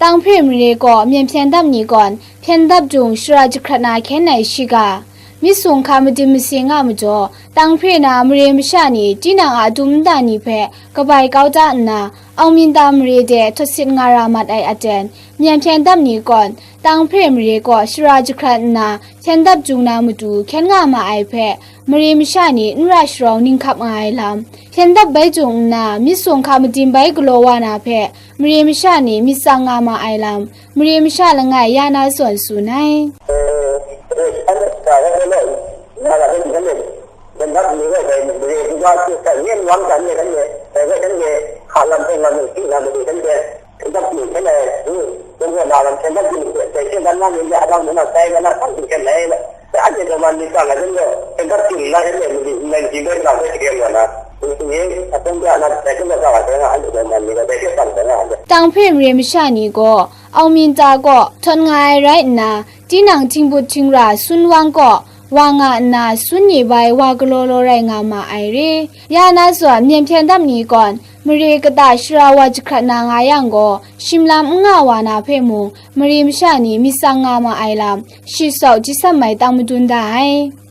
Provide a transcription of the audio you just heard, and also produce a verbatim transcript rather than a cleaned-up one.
Tanghpre mare gaw myen hpyen dap ni kawn hpyen dap dung shara jahkrat na hkyen ai shiga, myit sung hka madim masi nga majaw, Tanghpre na mare masha ni tinang a dum nta ni hpe kabai kau da nna, Aung Minta mare de htawt sit nga ra mat ai aten, myen hpyen dap ni kawn Tanghpre mare gaw shara jahkrat nna hpyen dap dung na matu hkyen nga ma ai hpe, mare masha ni n ra sharawng ninghkap nga ai lam, hpyen dap bai jung nna myit sung hka madim bai galaw wa na hpe, mare masha ni myit tsang nga ma ai lam, mare masha langai ya na zawn tsun ai. Tanghpre mare masha ni gaw Aung Minta kaw htawt nga ai rai nna, tinang htingbut htingra sun wang kaw wa nga nna, sun ni bai wa galaw law rai nga ma ai re. Ya na zawn, myen hpyen dap ni kawn mare kata shara wa jahkrat na nga yang gaw, shim lam n nga wa na hpe mung, mare masha ni myit tsang nga ma ai lam, shi sau jisam mai tang madun da ai.